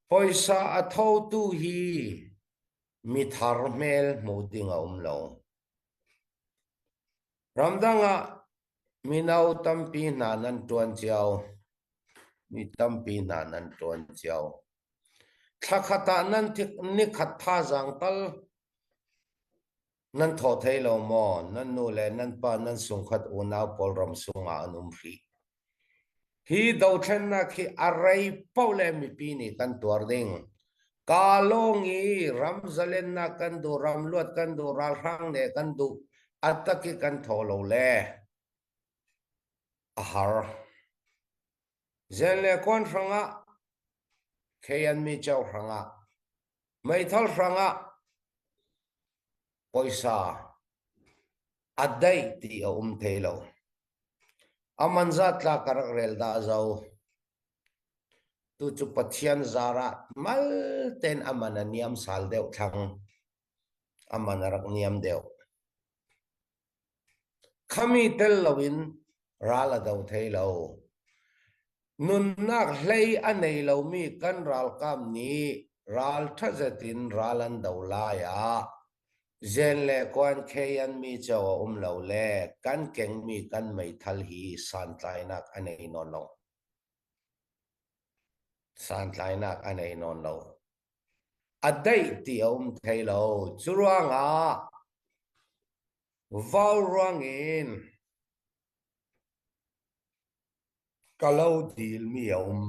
Poisa a thotu hi mithar hmel hmuh ding a um lo. Ramdang ah mino tampi hna nan ṭuan cio. Mi tampi hna nan ṭuan cio. Thlakhat ah nan nikhat thazaang tal Nan thaw thei lo maw? Nan nu le nan pa nan sungkhat unau pawl ram sungah an um hrih. Hi dothlennak hi a rei paoh le mipi nih kan tuar ding. Kaa lawng i ram zalennak kan duh, ram luat kan duh, ralhrang ne kan duh, a tak i kan thaw lo le a har. Zen le kuan hrangah, kheyan mi ceu hrangah, Meithal hrangah poisa a daih ti a um thei lo. A man zat tla ka rak rel dah zo. Tu cu Pathian zar ah mal ten a man a niam sal deuh thlang. A man a rak niam deuh. Khami tel loin ral a do thei lo. Nunnak hlei a nei lomi kan ralkap nih ralṭha zet in ral an do lai ah zen le kuan khei an mi cio a um lo le kan kengmi kan meithal hi santlainak a nei nawn lo. Santlainak a nei nawn lo. A daih ti a um thei lo. Cu ruangah vau ruangin ka lo dilmi a um.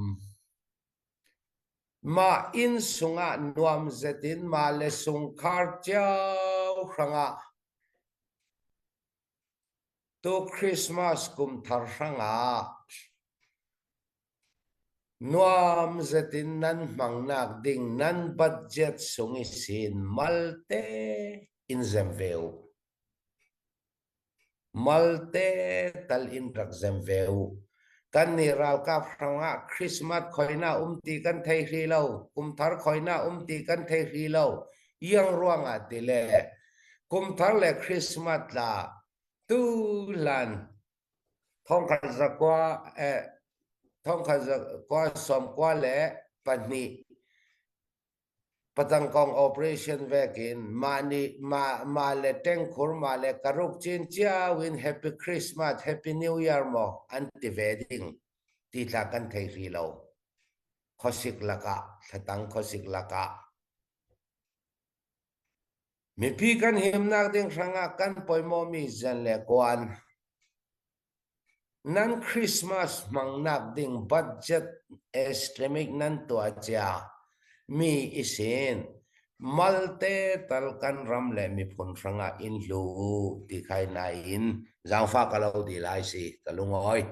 Mah inn sungah nuam zet in mah le sungkhar cio hrangah tu Christmas kum thar hrangah Nuam zet in nan hmangnak ding nan budget sung i sin malte in zem ve u. Malte tal in rak zem ve u. Kan nih ralkap hrangah Christmas khoina um ti kan thei hri lo, kumthar khoina um ti kan thei hri lo. Iang ruangah ti le kumthar le Christmas la tu hlan Thongkhat zakua eh thongkhat zakua sawmkua le pahnih patangkong operation vekin mah nih mah mah le tengkhur mah le karuk cin cio in Happy Christmas Happy New Year maw an ti ve ding ti tla kan thei hrih lo. Khuasik lakah thlatang khuasik lakah Mipi kan himnak ding hrangah kan poimawmi zen le kuan nan Christmas hmangnak ding budget estimate nan tuah cia mi isin malte tal kan ram le miphun hrangah in hlu u ti khai nain zaangfah ka lo di lai si ka lungawi.